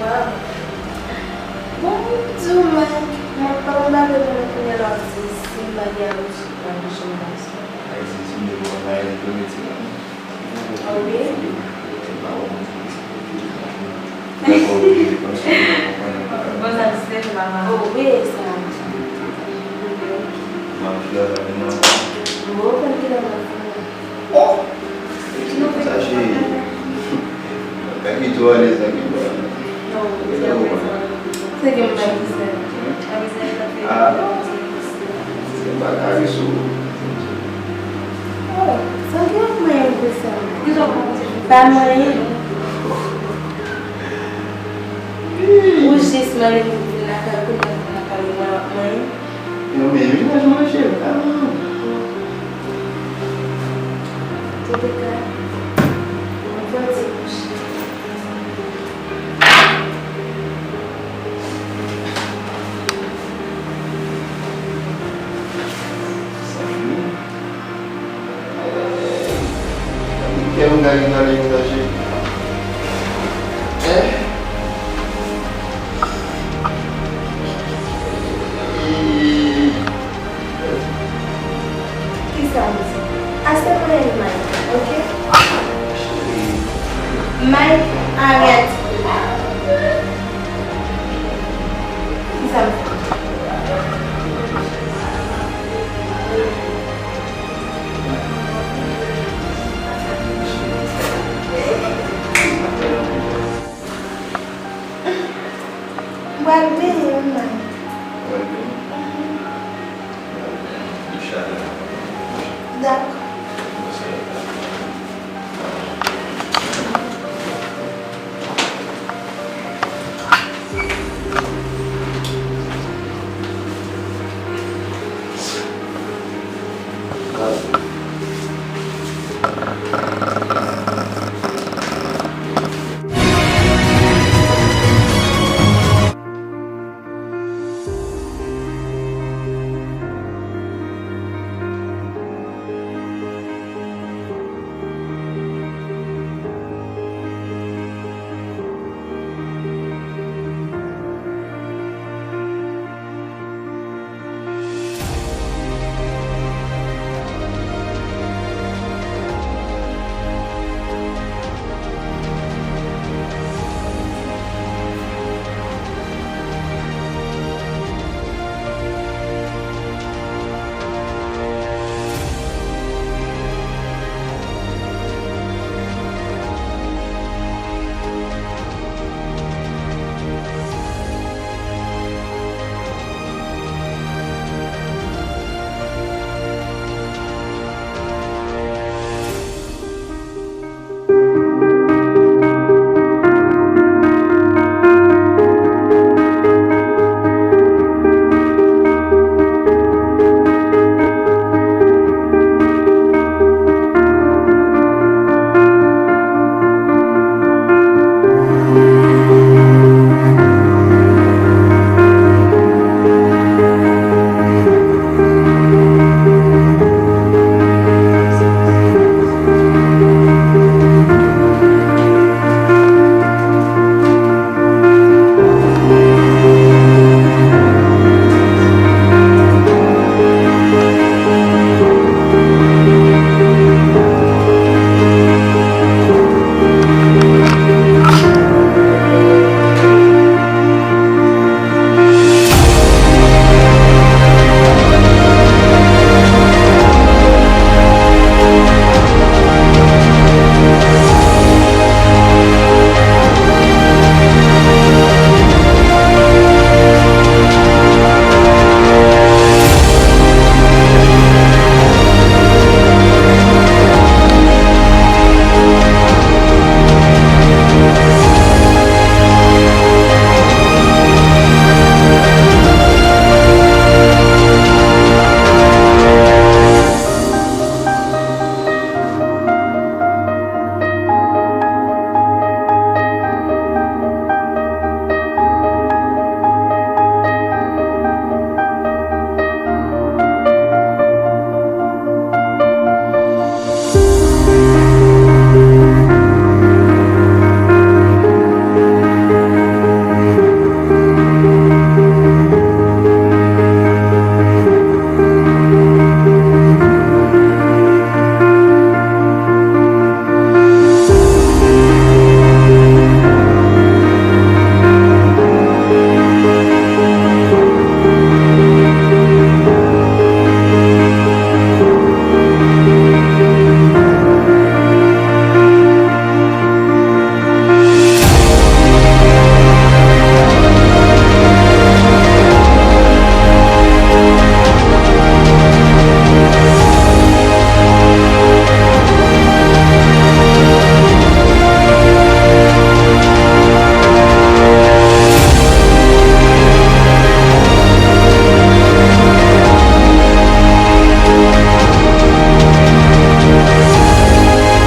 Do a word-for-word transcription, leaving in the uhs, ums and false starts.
Waw. Bon, m di w, men, mwen pa konn bagay pou mwen kounye a la, si, si m pa gen abitid pran de jenn gason. Ay, si, si, m te konn bagay pou mwen ti la. Ah wi? Bon, sa se te papa. Oh, wi, sa. M ap fè la, men non. Bon, konn ki lè m ap fè. Oh! Sa cheri. Kaki tou ale sa ki ba. Non, se vre sa. Se ke m pa ki sè. Ah. Se pa kaki sou. Oh, sa ki ap mwen yon pe sa. Pa mwen. Ou jis mande pou vin lakay, kounye a vin lakay ou, mwen ap mwen. Yo, men village manje, ah. Antouka, mwen fè yon ti kouche. Kè m gade gade m tache. Eh? Achte mwen yon Mike, oke? Mike, arèt. Kisa m fè? M pral benyen wi, Mike. Ou pral benyen? Mhm. Ou pral benyen. Inchallah. Dakò.